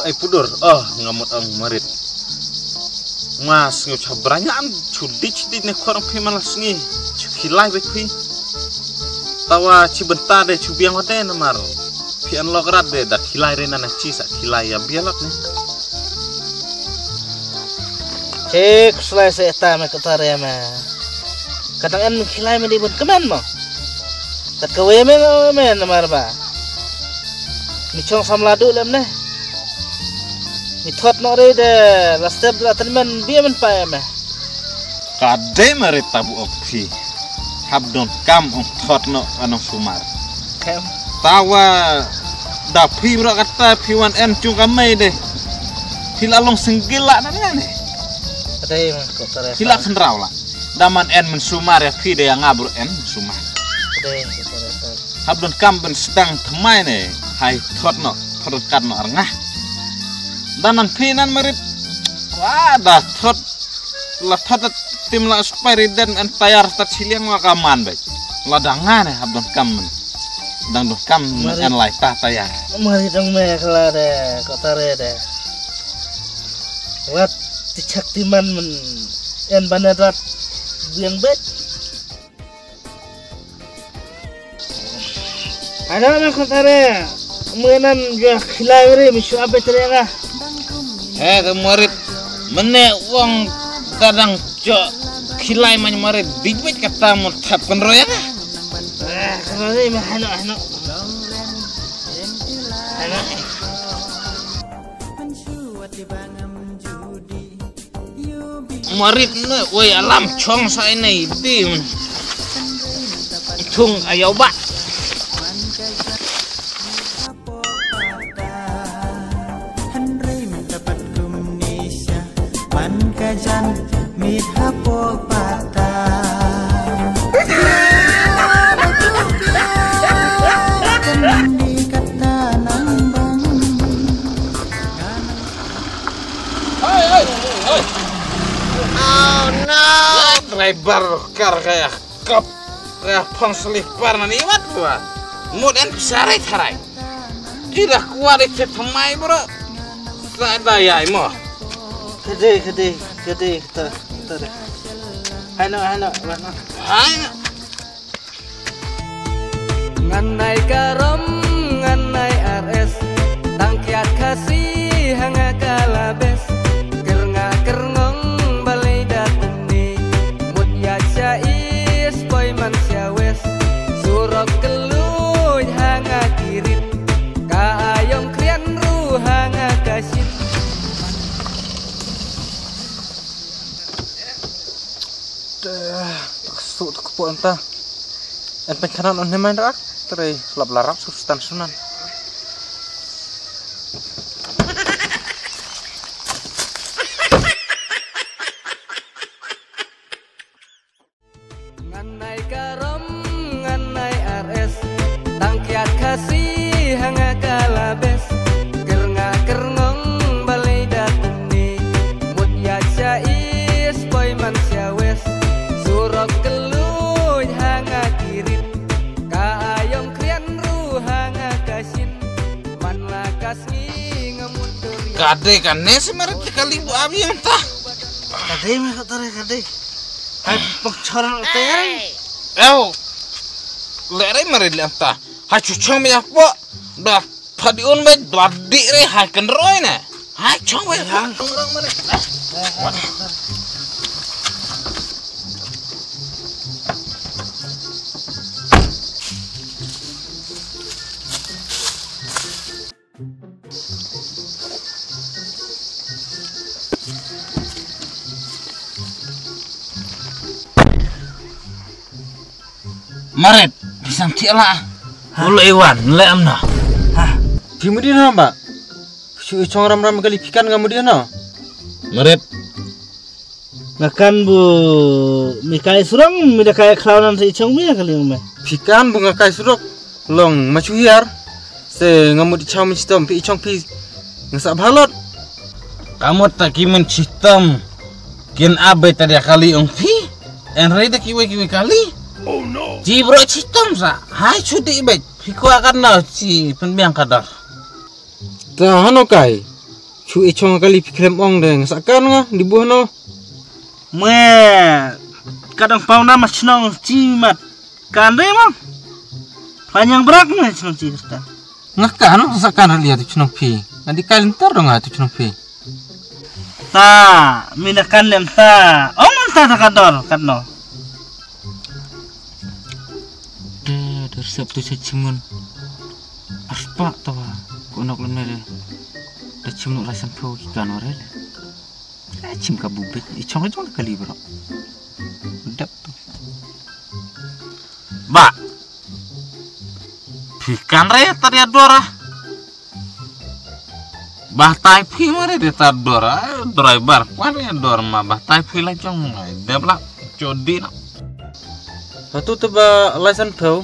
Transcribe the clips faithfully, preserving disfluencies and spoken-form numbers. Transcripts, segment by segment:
Ai pudur, oh, nga mut ong Marit. Mas ngi cha branya an chu dich dich ne khor phi malas ngi. Chu khilai bek phi. Tawa chi benta de chu biang wate namar. Phi an lok rat de da khilai re na na chi sa khilai ya bialak ne. Chek slai se ta me kata re me. Katang en khilai me di bun kemen mo. Kat ka we me me namar ba. Mi chong samla du lem ne. Mi thot no re de la step la ten men bi men pa me. Ka dei Marit tabu ok phi. Hap don kam ong thot no anong sumar. Kem. Tawa da phi bro kata phi wan en chung ka mai de. Phi la long single la na ne. Ka dei me ko tare. Phi la khendraw la. Da man en men sumar ya phi de ya nga bro en sumar. Ka dei ko tare. Hap don kam ben sedang thamai ne. Hai thot no, thot kat no arnga. Da nan phi nan Marit. Wa da thot la thot tim la spari den en tayar ta chiliang wa ka man bai. La da nga ne hap don kam men. Dang don kam men Marit. En lai ta tayar. Marit dang me kala de ko tare de. Wat ti chak ti man men en banadat biang bet. Ada na ko tare. Menan ja khilai re mi shu abe tare nga. He ka Marit. Mene wong kadang jo khilai man Marit. Big big kata mo thap kan roya nga. Eh, kalau ni mah hano hano. Hano. Marit ne, wei alam chong sa ine di. Thung ayau ba. Hynrei mynta pat kum ni sha man ka jan mit hapoh pata. Kan di kata nang bang. Hoi, hoi, hoi. Oh no. Driver kar kaya kap kaya phong slipper na ni wat wa. Mut en pisa rai tharai. Kira kuat ite thamai bro. Sa da yai mo. Kede kede kede ta ta. Hano hano hano. Hano. Ngan ai karom, ngan ai R S, tang kiat Khasi hanga kalabes, kyrngah kyrngong balei da tuni, mut ïa sha is poi man sha wes, surok keluj hanga kirit, ka ayong krian ru hanga kasit. Te, tak su tak po anta. En pen kanan on ne main rak, trei lap larap sur stan sunan. Ngan ai karom, ngan ai R S, tang kiat Khasi hanga kalabes, kyrngah kyrngong balei da tuni, mut ïa sha is poi man sha wes, surok keluj hanga kirit, ka ayong krian ru hanga kasit, man la ka sngi nga mut dur ïa. Ka dei kane si Marit te kali bu abi mynta. Ka dei me ka tare ka dei. Hai pang choran te re. Ew. Le re Marit le mynta. Hai chuchong me yak po. Da phadi un be da di re hai kan roi ne. Hai chong me. Yang. Marit, phi sam thiah la. Ha? U la Iwan, le am na. Ha? Phi mudi na ba? Phi chong ram ram kali phi kan nga mudi na. Marit, nga kan bu mi kai surok, mi da kai khlaw nan sa i chong mi kali me. Phi kan bu nga kai surok. Long ma chu hiar. Se nga mut i chaw mi chitom phi i chong phi. Nga sa bhalot. Ka mut ta ki men chitom. Kin abe ta dia kali ong phi. En rei ta kiwe kiwe kali. Oh no. Ji bro chitom sa. Hai chu di be. Phi kwa kan na chi pen biang kadar. Ta hano kai. Tu i chong kali phi khlem ong de, nga sa kan nga, di buh no. Me, ka dang pau na ma chnong chi mat. Kan de mo. Panyang brak me chnong chi ta. Nga kan, nga sa kan lia tu chnong phi. Nga di kai lynter dong nga tu chnong phi. Ta, mina kan lem ta. Ong ta ta ka dor, kan no. Da, da resep tu sa chimun. Arpa tawa. Ko nok lem ne de. Da chimun rasan pho ki kan ware de. Eh, chim ka bubit, i chong i chong ka libro. Dep tu. Ba. Phi kan re ta dia dora. Ba tai phi ma re dia ta dora. Driver kwan re dor ma ba tai phi la chong ngai. Dep la chodi na. Hatu tu ba license pho.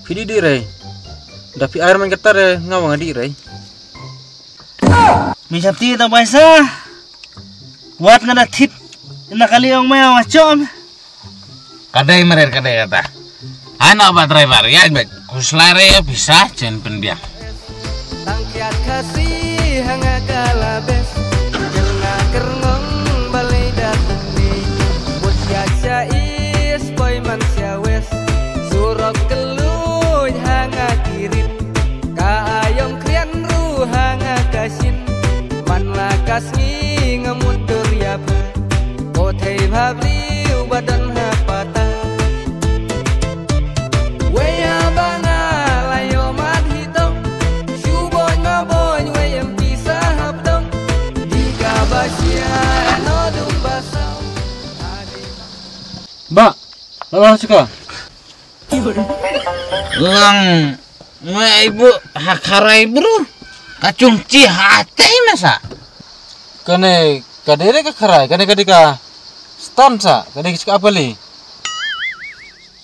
Phi di di re. Da phi air man kata re ngawa nga di re. Mi chapti ta paisa. Wat nga da thit. Na kali ong mai wa chom. Kadai marer kadai kata. Ano ba driver ya ba kuslare ya bisa chen penbiang. Tang kiat kasi hanga kalabes. Kerna kerngong balai datang ni. Mut ya chais poi man sia wes. Surok keluj hanga kirit. Ka ayong krian ruh hanga ka shin. Man la ka sngi nga mut dur ïa pha. Ko thei bha bliu ba don ha pata. Wei ha ba nga la ïoh mat hi tong. Shu boin ma boin wei em pisa hap tong. Di ka ba sia no dum ba saw. Ba, la la chika. Lang, me ibu ha kharai bru. Ka chung chi ha tei masa. Kane ka dere ka kharai, kane ka dika stan sa, kane ka chika apali.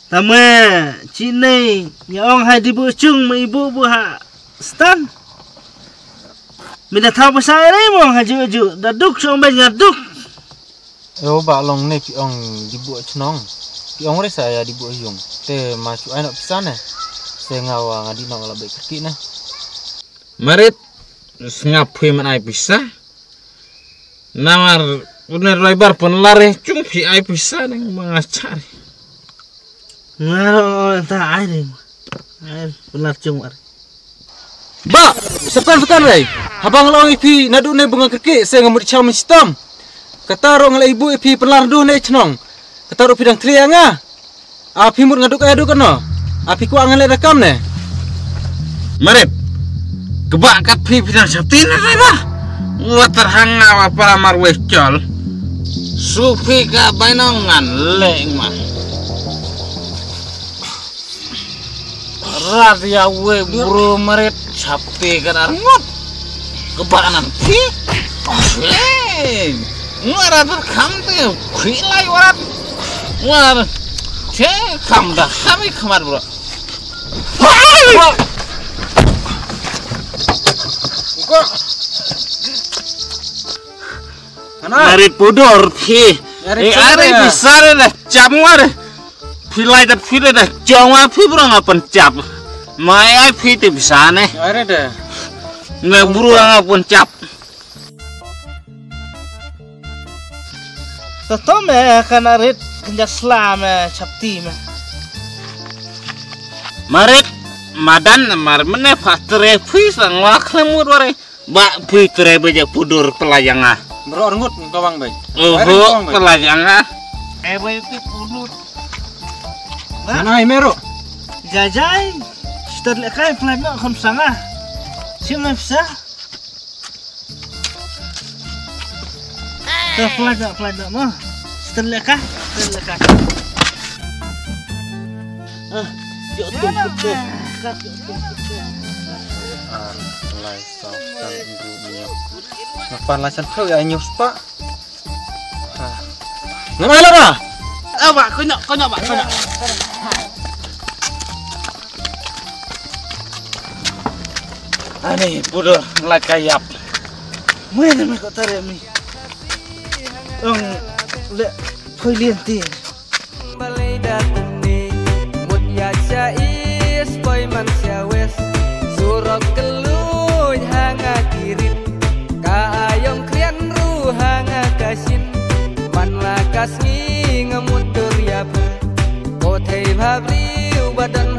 Tama chi nei ya ong hai di bu chung me ibu bu ha stan. Mina tha ba sa ere mo ha ju ju da duk chong ben nga duk. Eo ba long ne phi ong di buh chnong. Phi ong re sa ya di buh yung. Te ma chu ai nok pisa ne. Se nga wa nga di nok la bai kerki ne. Marit sngap phi man ai pisa. Namar unar lai bar pon lare chung phi ai pisa ne ma nga chari. Nga ro ta ai ne. Ai pon lar chung ar. Ba, sepan sepan rei. Habang long ipi nadu ne bunga kerki se ngamut cham sitam. Kata rong lei ibu ipi pelar du ne chnong. Kata ru pidang tria nga. Api mut ngaduk adu kano. Api kuang le rakam ne. Marit. Kebak kat pi pidang sati na rei ba. Water hanga wa para marwe chol. Supi ka bainong ngan le ma. Rat ya we bro marit chape ka dar ngot. Kebak nan pi. Hey. Ngara tar kam te khui lai warat. Ngara. Che kam da kami kamar bro. Marit pudor pi. Eh are bisa re da cham ngara. Phi lai da phi da jong wa phi bro nga pen chap. Mai ai phi te bisa ne. Are da. Me bro nga pen chap. Toto me kana rit kanja sla me chapti me. Marit madan mar mene patre phi sang wa klemut ware. Ba phi tre beja pudur pelayanga. Bro ngut ka bang bai. Oho pelayanga. Eh bai ti pudur. Mana ai mero. Jajai. Sitar le kai pelai ma kham sanga. Sim na pisa. Te pelai da pelai da ma. Sitar le kai. Sitar le kai. Ah, yo tum tum. Kat yo tum tum. Ar lai. Saw san ru nyo. Nga pan lai san phew ya nyo spa. Nga mai la ba. Ah ba ko nyok ko nyok ba ko nyok. Ani pudo la kayap. Mui ni mi ko tare mi. Ong le phoi lien ti. Balei da tuni mut ya cha is poi man cha wes. Surok keluj hanga kirit. Ka sngi nga mut dur ïa phi. Ko thei bha briew ba don